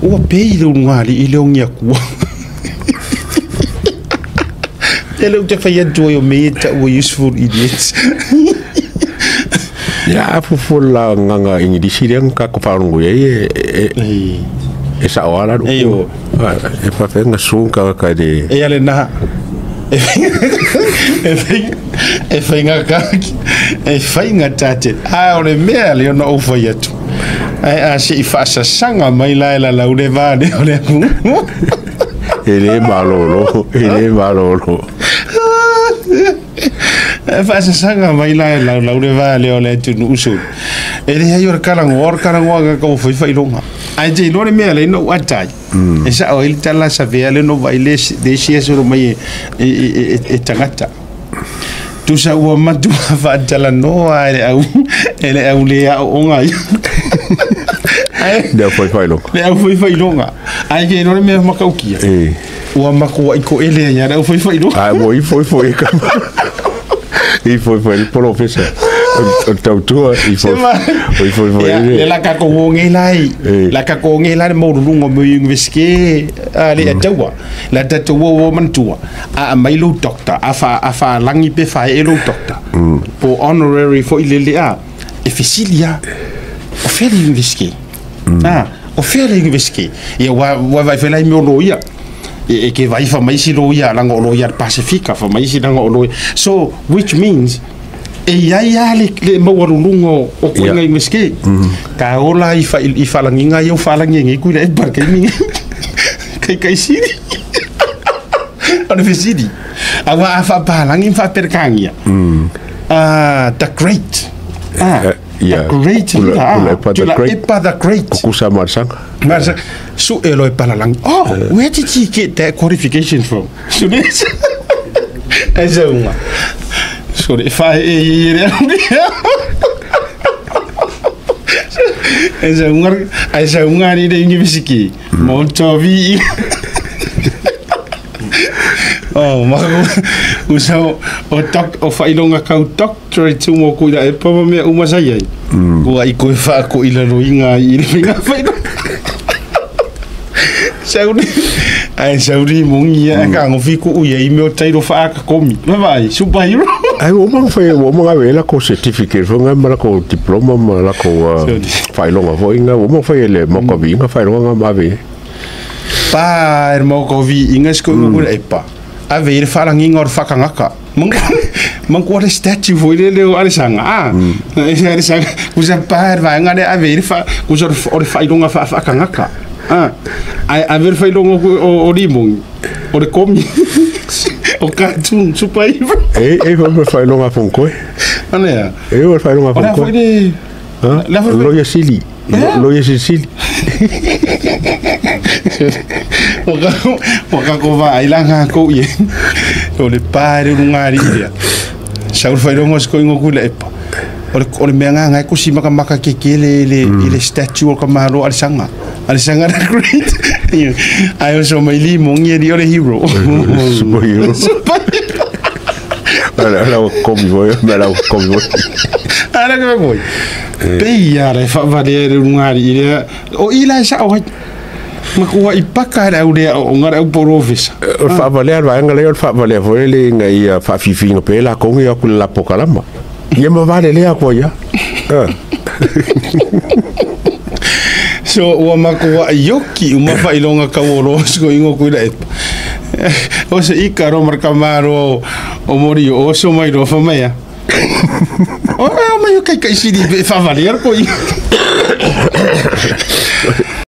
Ua pei le ulugalii i le ogi akua. E le ou te fai atu ai o mea ia e tau o useful idiots. Ia a fuafua le agaga Igilisi lea na tatou faalogo i ai e e sao lava la le upu. E faafefea ona sue le tagata i le. Ia lena. E faigata, e faigata tele. Ae o le mea lea na ou fai atu, ae a se i faasasaga mai la e lalau le va lea o le atunuu. E le malolo, e le malolo. E faasasaga mai la e laulau le va lea o le atunuu sulu. E leai o le talanoa, o le talanoa ka kau fai failoga. Ae te iloa le mea lea na ou ata ai. E sao ai le tala savea le no vai le isi aso mai e tagata. Tusa ua matua faatalanoa e le au e le au le aooga ia. Le au faifailoga. Le au faifailoga. Ae ke iloa le mea matautia. Ua matuai toele ai lava le au faifailoga. Ae ua ifo ifo i ka ifo ifo i le polofesa o le tautua ifo ifo ifo i le la tatou o nei la i la tatou o nei la le maualuluga o mea Universite a le ataua la tatou o o manatua a aumai lou doctor a fa a faalagi pe faaee lou doctor po honorary foi lele a e fesili lava o fea le Universite a o fea le Universite ia ua ua vaai foi la i mea o loia e ke vaai fa mai isi loia leaga o loia a le Pasefika fa mai isi leaga o loia so which means e i ai lava le maualuluga o koiga Universite ka ola i fa i faalagiga ia ua faalagi ai nei Tuilaepa i le taimi lenei taitaisili o le fesili aua a faapalagi ma faaperekania the great the great Tuilaepa the great Kukusa Marsanga Marsanga sue loa e palalagi oh where did he get that qualification from Ai se unga. Sorry, whae e i re Ai se unga, ai se unga ni re university. Mo to vi. Oh, maka usa o doc o whailonga kau doctorate mo kui la e papa mea uma sai ai. Ua i koe wha ko ila roinga i le whainga whailonga. Sauri, ai sauri mongi ia ka ngofi ku ia i meo tairo whaaka komi. Vai vai, superhero. Ai ua uma fai ua uma ave la ko certificate foi nga ma la ko diploma ma la ko faailoga foi nga ua uma fai le maoka viiga faailoga nga ma ave. Pa e le maoka o viiga si koʻu mm. E pa. Ave i le faalagiga o le faakagaka. Manku le statue foi lele o Alesanga. Ah, Alesanga. Kusa pa e le vaega lea ave i le fa kusa o le faailoga faafaakagaka. Ah, ae ave le faailoga o Limoni, o le komi, o cartoon, superhero. E e foi ma faailoga a Fonotoe. Anea. E o le faailoga a Fonotoe. O le a foi le Loia Sili. Loia Sili. Ua kako vaai la ngākou i e. O le pa e le ulugalii lea. Sau le faailoga o se koiga o Tuilaepa. O le mea gagae kusi makamaka kekele i le, i le statue o ka malo Alesanga. Alesanga the Great. Ae oso mai Limoni e li o le hero. Superhero. Superhero. Ala ala komi foi, ala komi foi. Ala komi foi. Pei ia le whavalea i le ulugalii lea. O i la e sao ai. Ma kua i paka le au lea o ngara au porofesa. O le faavalea le vaega lea o le faavalea foi le ina ia faafifiina pea lakou ia aku i le lapo kalama. Ia ma valelea atu ai lava. So ua makuaʻi ioki uma faailoga kauoloa sikoiga o Tuilaepa. O se ika ro ma le tamaloa o Molioo oso mai loa fai mai a. O mai o kaikaisili pe e faavalea le koiga.